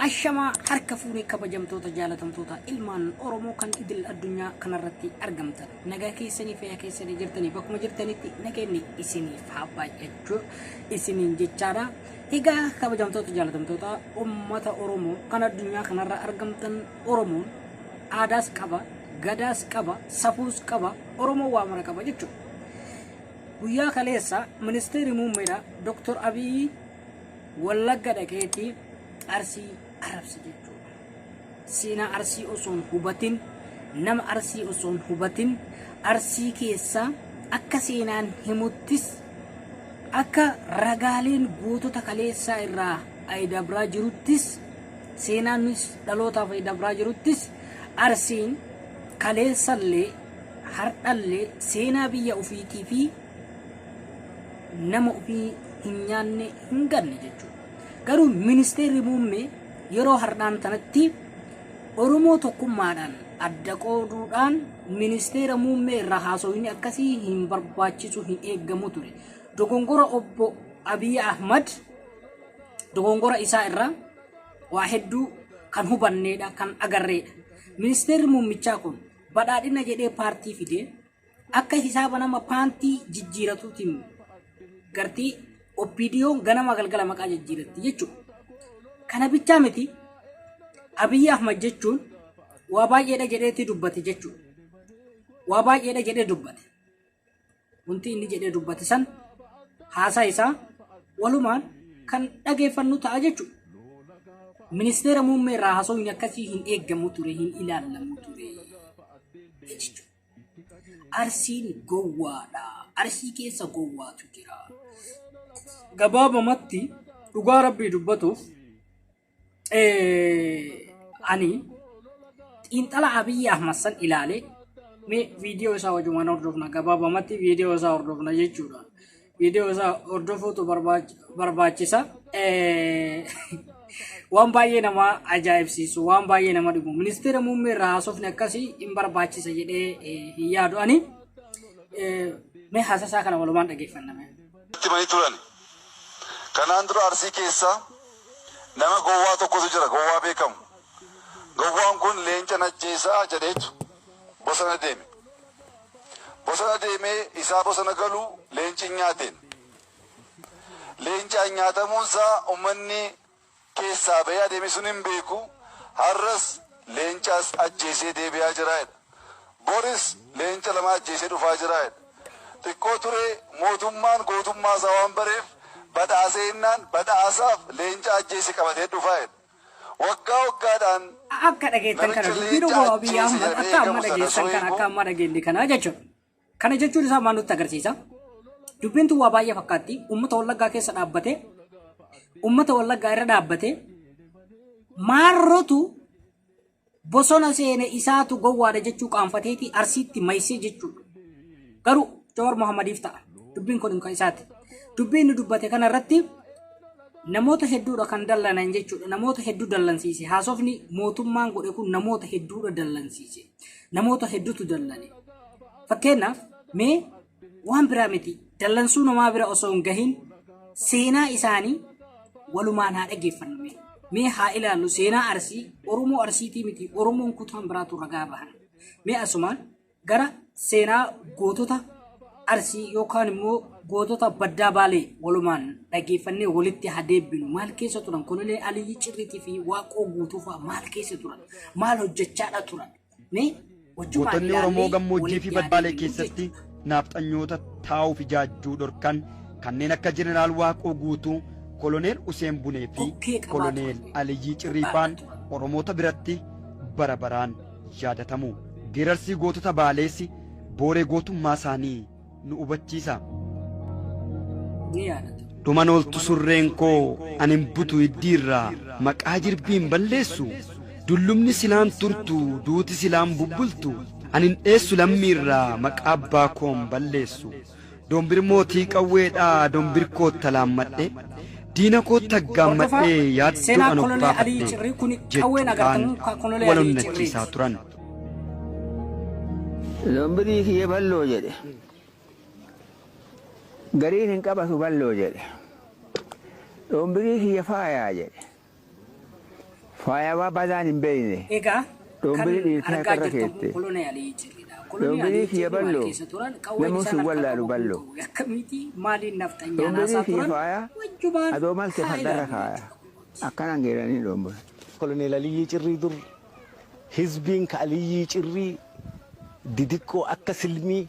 Ashamaa harka fuunee, kabajamtoota jaalatamtoota ilmaan Oromoo kan idil addunyaa kanarratti argamtan, nagaa keessanii, fayyaa keessanii jirtanii, bakkuma jirtanitti nageenyi isiniif haa baay'achuu isiniin jechaadha. Egaa kabajamtoota jaalatamtoota uummata Oromoo kan addunyaa kanarra argamtan, Oromoon aadaas qaba, gadaas qaba, safuus qaba, Oromoo waa mara qaba jechuudha. Guyyaa kaleessa ministeerri muummeedha Dr. Abiyyi Wallagga dhaqeetii Arsii arrabse jechuudha. Seenaa Arsii osoo hin hubatin, nama Arsii osoo hin hubatin, Arsii keessa akka seenaan himuttis, akka ragaaleen gootota kaleessaa irraa ayidabraa jiruttis, seenaanis dhalootaaf ayidabraa jiruttis, Arsiin kaleessallee hardhallee seenaa biyya ofiitii fi nama ofii hin nyaanne hin ganne jechuudha. Garuu ministeerri muummee yeroo hardhaan tanatti Oromoo tokkummaadhaan adda qooduudhaan ministeera muummee irraa haasawni akkasii hin barbaachisu, hin eeggamu ture. Dogongora obbo Abiy Ahmad, dogongora isaa irraa waa hedduu kan hubanneedha, kan agarreedha. Ministeerri muummichaa kun badhaadhina jedhee paartii fidee akka hisaaba nama paantii jijjiiratuutiin gartii OPDO'n ganama galgala maqaa jijjiiratti jechuudha. Kana bichaa miti, Abiyyi Ahmad jechuun waa baay'eedha jedheetti dubbate jechuudha. Waa baay'eedha jedhee dubbate. Wanti inni jedhee dubbate san haasaa isaa walumaan kan dhageeffannu ta'a jechuudha. Ministeera muummee irraa haasawni akkasii hin eeggamu ture, hin ilaallamu ture jechuudha. Arsiin gowwaadha. Arsii keessa gowwaatu jira. Gabaabamatti dhugaa rabbii dubbatuuf, ani xiinxala Abiyyi Ahmad san ilaale. Mee viidiyoo isaa wajumaan hordofna, gabaabamatti viidiyoo isaa hordofna jechuudha. Viidiyoo isaa hordofuutu barbaachisa. Waan baay'ee nama ajaa'ibsiisu, waan baay'ee nama dhibu. Ministeera muummee irraa haasofni akkasii hin barbaachisa jedhee hin yaadu ani. Mee haasasaa kana walumaan dhageeffanna. Itti himanii turan. Kanaan dura Arsii keessa nama gowwaa tokkotu jira, gowwaa beekamu. Gowwaan kun leenca najjeesaa jedheetu bosona deeme. Bosona deemee isaa bosona galu leenci hin nyaateen. Leencaan nyaatamuunsaa uummanni keessaa bahee adeeme sun hin beeku. Har'as leencaas ajjeesee deebi'aa jira jedha. Boris leenca lama ajjeesee dhufaa jira jedha. Xiqqoo ture mootummaan gootummaa isaa waan bareef badhaasee innaan badhaasaaf leenca ajjeese qabatee dhufaa jedha. Waggaa waggaadhaan Akka dhageettan kana namicha dubbiin leenca obbo Abiyyi ajjeese Ahmad jedhamee akka amma eegamu sana dhageessan osoo kana eegu akka amma dhageenye kana jechuudha. Kana jechuun isaa maal nutti agarsiisa? Dubbiin tun waa baay'ee fakkaatti. Uummata Wallaggaa keessa dhaabbatee, uummata Wallaggaa irra dhaabbatee, maarrotu bosona seene isaatu gowwaadha jechuu qaanfateeti Arsiitti maysee jechuudha. Garuu Jawar Mohammadiif ta'a. Dubbiin kun kan isaati. Dubbiin inni dubbate kana irratti namoota hedduudha kan dallanan jechuudha. Namoota hedduu dallansiise. Haasofni mootummaan godhe kun namoota hedduudha dallansiise. Namoota hedduutu dallane. Fakkeenyaaf, mee waan biraa miti, dallansuu namaa bira osoo hin gahin seenaa isaanii walumaan haa dhageeffannu mee. Mee haa ilaallu seenaa Arsii, Oromoo Arsiitii miti, Oromoon kutaan biraatu ragaa bahan. Mee asumaan gara seenaa gootota Arsii yookaan immoo gootota baddaa Baalee walumaan dhageeffannee walitti haa deebinu. Maal keessa turan? Koloneel Aliyyi Cirriitii fi Waaqoo Guutuu fa'aa maal keessa turan? Maal hojjechaadha turan? Mee wajumaan Gootonni Oromoo ilaallee gammoojjii fi walitti haa badbaalee deebinu keessatti jechuudha. naafxanyoota taa'uuf ijaajjuu dhorkan kanneen akka Jeneraal Waaqoo Guutuu, Koloneel Useen Bunee fi Kokkee qabaa Koloneel turan. Aliyyii Cirriifaan Oromoota biratti bara baraan yaadatamu. Geerarsii gootota Baaleessi booree gootummaa isaanii nu hubachiisa. Ni yaadatu. Dhuman ooltu surreen koo ani hin butu hiddiirraa, maqaa jirbiin balleessu, dullumni silaan turtu, duuti silaan bubbultu, ani hin dheessu lammiirraa, maqaa abbaa koon balleessu. Dombir mootii qawweedhaa, dombir kootta laammadhe, diina kootta Hordofaa aggaammadhee seenaa yaaddoodhaan of Koloneel Aliyyi baafadhe Cirrii kun qawween jechuudhaan agartan Koloneel wal Aliyyi onnachiisaa Cirriiti. turan. Lombirii kiyya balloo jedhe. Gariin hin qabatu balloo jedhe. Lombirii kiyya faayaa jedhe. Faayawaa badaan hin beekne. Egaa kan Dhoombirii dhiirtee argaa harkarra jirtan kun keette. Koloneel Aliyyi Cirriidha. Koloneel Dhoombirii Aliyyi kiyya Cirrii maal bal'oo. keessa turan? Qawween Namni isaan sun harkaa wallaalu qabu kun bal'oo. qawwee akkamiiti? Maaliin nafxanyaan Dhoombirii haasaa kiyya turan? faaya. Wajjumaan Adoo malte haa fardarra ilaallu kaaya. jechuudha. Akkanaan geeranii dhoombira. Koloneel Aliyyii Cirrii dur hizbiin ka Aliyyii Cirrii didiqqoo akka silmii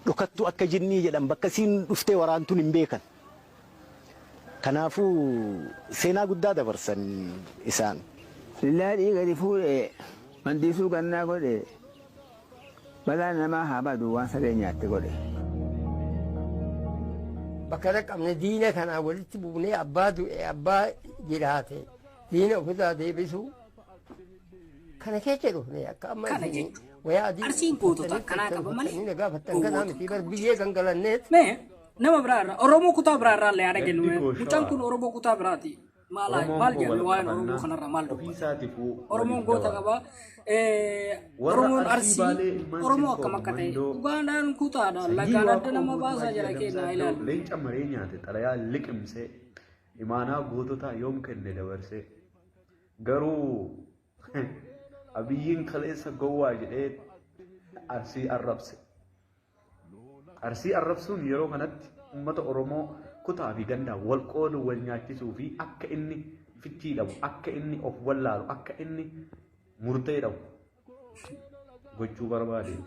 dhokattuu akka jinnii jedhan bakka isiin dhuftee waraantuun hin beekan. Kanaafuu seenaa guddaa dabarsan isaan. Lillaadhii gadi fuudhee mandiisuu gannaa godhe. Balaan namaa haa badu waan saree nyaatte godhe. Bakka dhaqqabne diina kanaa walitti buunee abbaa du'e abbaa jiraate diina ofirraa deebisuu kana keessa dhufne akka amma Kana isin jechuudha. wayaa adii Arsiin gootota uffattanii akkanaa qaba malee uffattanii na gaafattan kanaa gowwoota miti hin bar qabu biyyee gangalanneet. Mee nama biraa irraa Oromoo kutaa biraa irraa illee haa dhageenyu. Gaddi koo Mucaan shawaa. kun Oromoo kutaa biraati. Maal Oromoon maal koo jedhame wal waa'een Oromoo qabannaa kanarraa maal ofii dubbata? isaatifuu Oromoon waliif goota dawaa. qaba. Warra Oromoon Arsii Arsii Baalee ilmaan Oromoo Silkoo akkam akka ta'e Mandoo dhugaadhaan kutaadha. sanyii Lagaan adda Waaqoo nama guutuu baasaa Hajji jira Adamsaa keenyaa Iddoo ilaalu. leenca maree nyaate xalayaa liqimsee imaanaa goototaa yoom kenne dabarsee garuu Abiyyiin kaleessa gowwaa jedhee Arsii arrabse. Arsii arrabsuun yeroo kanatti uummata Oromoo kutaa fi gandaan wal qooduu wal nyaachisuu fi akka inni fichii dhabu, akka inni of wallaalu, akka inni murtee dhabu gochuu barbaade.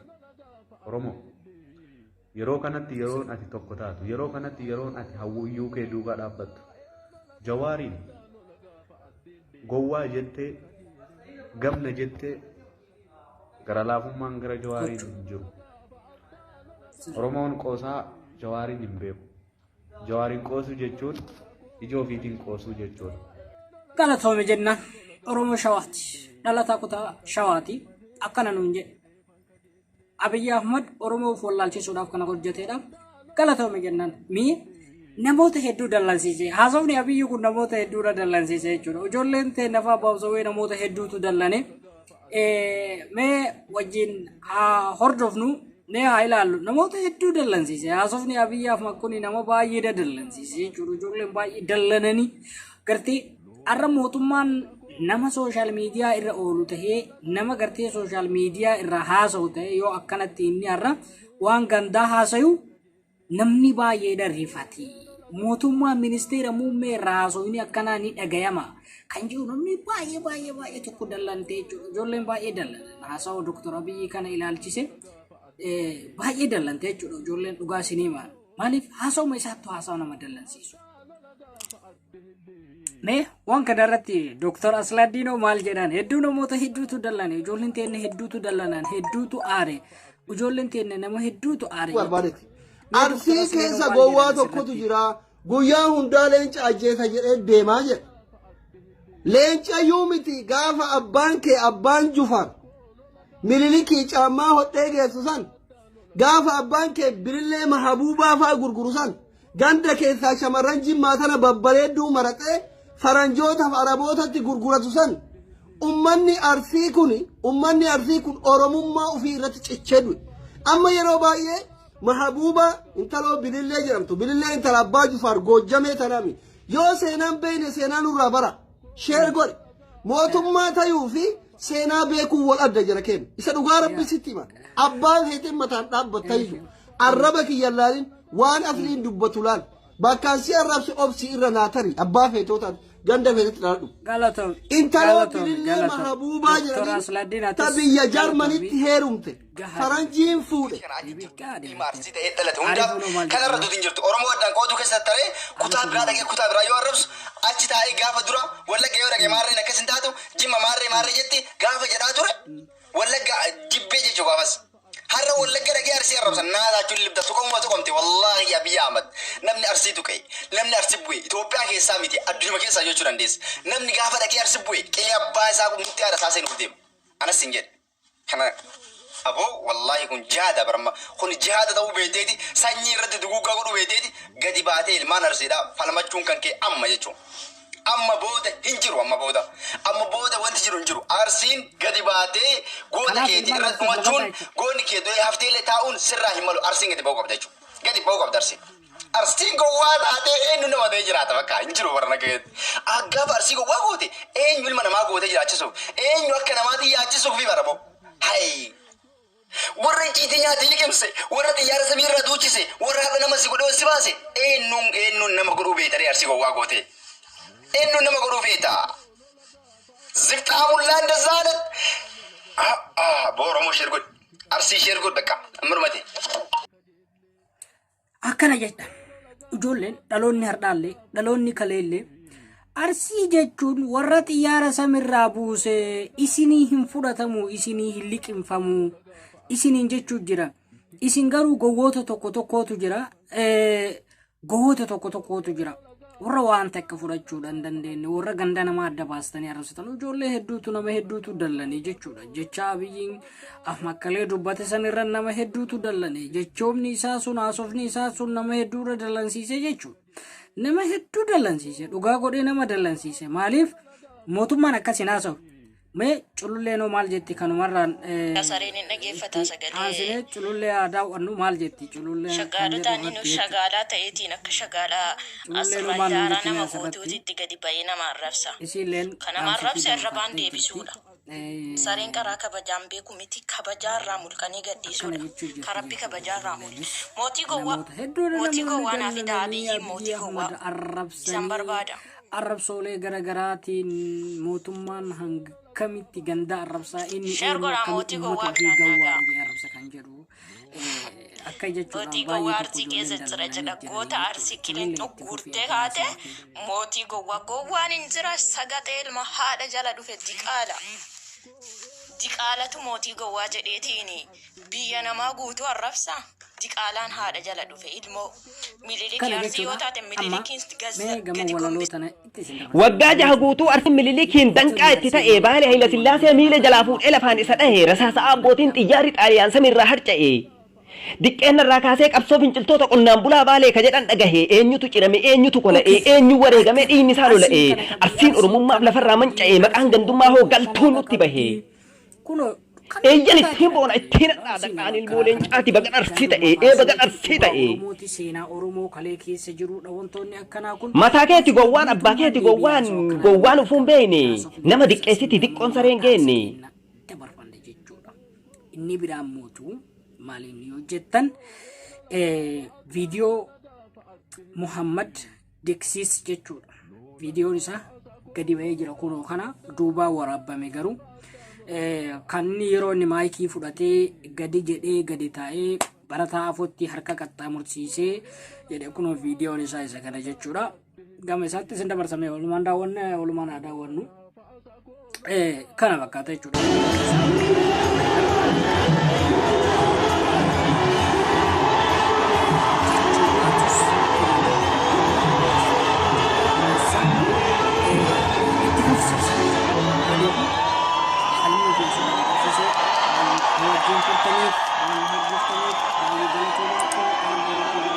Oromoo yeroo kanatti yeroon ati tokko taatu, yeroo kanatti yeroon ati hawwiyyuu kee duukaa dhaabbattu. Jawaariin gowwaa jettee gamna jettee gara laafummaan gara Jawaariin hin jiru. Oromoon qoosaa Jawaariin hin beeku. Jawaariin qoosuu jechuun ija ofiitiin qoosuu jechuudha. Galatoome jennaan Oromoo Shawaati. Dhalataa kutaa Shawaati. Akkana nuun jedhe. Abiyyi Ahmad Oromoof wallaalchisuudhaaf kana hojjetedha. Galatoome jennaan. Mii namoota hedduu dallansiise. Haasofni Abiyyi kun namoota hedduudha dallansiise jechuudha. Ijoolleen ta'e nafaa baabsawee namoota hedduutu dallane. Mee wajjin haa hordofnu, mee haa ilaallu. Namoota hedduu dallansiise. Haasofni Abiyyi Ahmad kun nama baay'ee dallansiise jechuudha. Ijoolleen baay'ee dallananii gartee har'a mootummaan nama social media irra oolu tahee nama gartee social media irra haasa'u ta'ee yoo akkanatti inni har'a waan gandaa haasayu namni baay'ee rifati. Mootummaan ministeera muummee irra haasawni akkanaa ni dhagayama. Kan jiru namni baay'ee baay'ee baay'ee tokko dallantee jechuudha. Ijoolleen baay'ee dallanan haasawaa Dooktar Abiyyi kana ilaalchise baay'ee dallantee jechuudha. Ijoolleen dhugaa isinii maal? Maaliif haasawuma isaattu haasawa nama dallansiisu. Mee waan kana irratti Dooktar Aslaaddiinoo maal jedhan? Hedduu namoota hedduutu dallane. Ijoolleen teenne hedduutu dallanan. Hedduutu aare. Ijoolleen teenne nama hedduutu aare. Barbaadetti. Mee Dooktar Arsii Aslaaddiinoo keessa maal gowwaa jedhan tokkotu asirratti? jira. Guyyaa hundaa leenca ajjeesa jedhee deemaa jedha. Leenca iyyuu miti gaafa abbaan kee abbaan Jufar Mililikii caammaa hodhee geessu san gaafa abbaan kee bilillee mahabuubaa fa'aa gurguru san ganda keessaa shamarran Jimmaa tana babbareedduu maraxee faranjootaaf Arabootatti gurguratu san ummanni Arsii kun ummanni Arsii kun Oromummaa ofii irratti cichee du'e. Amma yeroo baay'ee Mahabuuba intaloo Bilillee jedhamtu Bilillee intala abbaa Jufaar Goojjamee tanaami yoo seenaan beekne seenaa nurraa bara share godhe mootummaa tayuu fi seenaa beekuun wal adda jira keenya isa dhugaa Rabbi sitti hima abbaan feeteen mataan dhaabbattayyu arraba kiyya laalin waan asliin dubbatu laal bakkaan si arrabse obsi irra naa tari abbaa feetootaan ganda feetetti dhaladhu. Galatoom. Intaloo Galatoom. Bilillee Galatoom. Mahabuubaa Dooktar jedhanii Aslaaddiin ta atis biyya Jarmanitti galatoomii. heerumte Gahaa. faranjiin fuudhe. Ilma Arsii ta'ee dhalate hundaaf kanarra duuti hin jirtu. Oromoo addaan qooduu keessa taree kutaa biraa dhaqee kutaa biraa yoo arrabsu achi taa'ee gaafa dura Wallagga yoo dhaqe maarreen akkas hin taatu Jimma maarree maarree jetti gaafa jedhaa ture Wallagga jibbee jechuu gaafas. Har'a Wallagga dhaqee Arsii arrabsa naataachuun libda tuqamuma tuqamte wallaahi Abiy Ahmad namni Arsii tuqe namni Arsii bu'e Itoophiyaa keessaa miti addunyaa keessaa jechuu dandeessa. Namni gaafa dhaqee Arsii bu'e qilee abbaa isaa murtii haadha isaa seenuuf deema. Anas hin jedhe. Kana aboo wallaahi kun jihaada barma kun jihaada ta'uu beekteeti sanyii irratti duguuggaa godhuu beekteeti gadi baatee ilmaan Arsiidha falmachuun kan kee amma jechuun. Amma booda hin jiru amma booda. Amma booda wanti jiru hin jiru. Arsiin gadi baatee goota Kanaaf keetii ilmaan irra Arsii dhumachuun falmataa jechuudha. goonni kee du'ee hafteellee taa'uun sirraa hin malu. Arsiin gadi ba'uu qabda jechuudha. Gadi ba'uu qabda Arsiin. Arsiin gowwaa taatee eenyu nama ta'ee jiraata bakka hin jiru bara nagayeetti. Gaafa arsii gowwaa goote eenyu ilma namaa gootee jiraachisuuf, eenyu akka namaatti yaachisuuf fi barabo. Hayi! Warra icciitii nyaatee liqimse, warra xiyyaara samii irraa duuchise, warra haadha nama si godhee si baase, eenyuun eenyuun nama godhuu beekta arsii gowwaa goote? Eenyuun nama godhuu beekta? Zifxaamullaa እንደዛ አይነት በኦሮሞ share godhi, Arsii share godhi, bakka amma. Akkana jedha. Ijoolleen dhaloonni hardhaallee, dhaloonni kaleellee, Arsii jechuun warra xiyyaara samirraa buuse, isinii hin fudhatamu, isinii hin liqimfamu isiniin jechuu jira. Isin garuu gowwoota tokko tokkootu jira. Gowwoota tokko tokkootu jira. Warra waan takka fudhachuu hin dandeenye, warra ganda namaa adda baastanii arrabsitan, ijoollee hedduutu, nama hedduutu dallanii jechuudha. Jecha Abiyyiin makkalee dubbate sanirra nama hedduutu dallanii, jechoomni isaa sun, haasofni isaa sun nama hedduurra dallansiise jechuudha. Nama hedduu dallansiise, dhugaa godhee nama dallansiise. Maaliif mootummaan akkas hin haasa'u? Mee Cululleenoo maal jetti kanumarraan? Sareen hin dhageeffata sagalee. Aansinee Culullee haa daawwannu, maal jetti Culullee? Shagaalotaan inni shagaalaa ta'eetiin akka shagaalaa Cululleen asirraa maal daaraa jetti nama asirratti? gootuutitti gadi ba'ee nama arrabsa. Isiilleen Kan nama arrabse arrabaan deebisuudha. Sareen karaa kabajaan beeku miti, kabajaa irraa mulqanii gadhiisuudha. Karabbi kabajaa irraa mulqe. Mootii gowwaa, Namoota hedduudha, mootii namoonni gowwaa naaf fidaa. dallananii Abiyyi mootii Abiyyi gowwaa Ahmad isan arrabsanii barbaada. arrabsoolee garaagaraatiin mootummaan hanga kamitti ganda arrabsaa, inni Share eenyu, godhaa, akkamitti mootii uummata gowwaa ofii biraan gowwaa nagaa. jedhee arrabsa kan jedhu akka jechuudhaan Mootii baay'ee gowwaa tokko Arsii ijoolleen keessa jira dallananii jedha. jiranii Goota jechuudha. Arsii Culullee qilinxoo itti fufii guurtee akka kaate haasawaa kee. Mootii gowwaa, gowwaan hin jira, sagaxee ilma haadha jala dhufe, diqaala. Diqaalatu mootii gowwaa jedheetiin biyya namaa guutuu arrabsa. Diqaalaan haadha jala dhufe ilmoo Mililikii Kana Arsii yoo jechuudha taate amma Miliilikiin mee gama gadi walaloo gombise. tana itti isin dabarsa. Waggaa 6 guutuu Arsiin Mililikiin danqaa itti ta'e, Baale Hayila Sillaasee miila jalaa fuudhee lafaan isa dhahe, rasaasa abbootiin xiyyaarri Xaaliyaan samiirraa harca'e. Diqqeenna irraa kaasee qabsoo finciltoota qonnaan bulaa Baalee ka jedhan dhagahe, eenyutu cirame, eenyutu kola'e, eenyu wareegame, dhiigni isaa lola'e, Arsiin Oromummaaf lafarraa manca'e, maqaan gandummaa hoo galtuu nutti bahe. Kunoo Eeyyan ittiin boona, ittiin hadhaa daqaan ilmoo leencaati, bagan Arsii ta'e, ee bagan Arsii ta'e. Oromooti, seenaa Oromoo kalee keessa jirudha wantoonni akkanaa kun. Mataa keeti gowwaan, abbaa keeti gowwaan, gowwaan ufuun beekne, nama diqqeessiti diqqoon sareen geenne. Dabarfanne jechuudha. Inni biraan mootu maaliin yoo jettan, viidiyoo Muhammad Diksiis jechuudha. Viidiyoon isaa gadi ba'ee jira, kunoo kana duubaa waraabame, garuu kan inni yeroo inni maayikii fudhatee gadi jedhee gadi taa'ee barataa afotti harka qaxxaamursiisee jedhe, kunoo viidiyoon isaa isa kana jechuudha. Gama isaatti isin dabarsamee walumaan daawwanne, walumaan haa daawwannu. Kana fakkaata jechuudha. Itti fufsiisa. Qalbii keessa gadi wajjin turtaniif, waan hordoftaniif baay'ee galatoomaa. Kun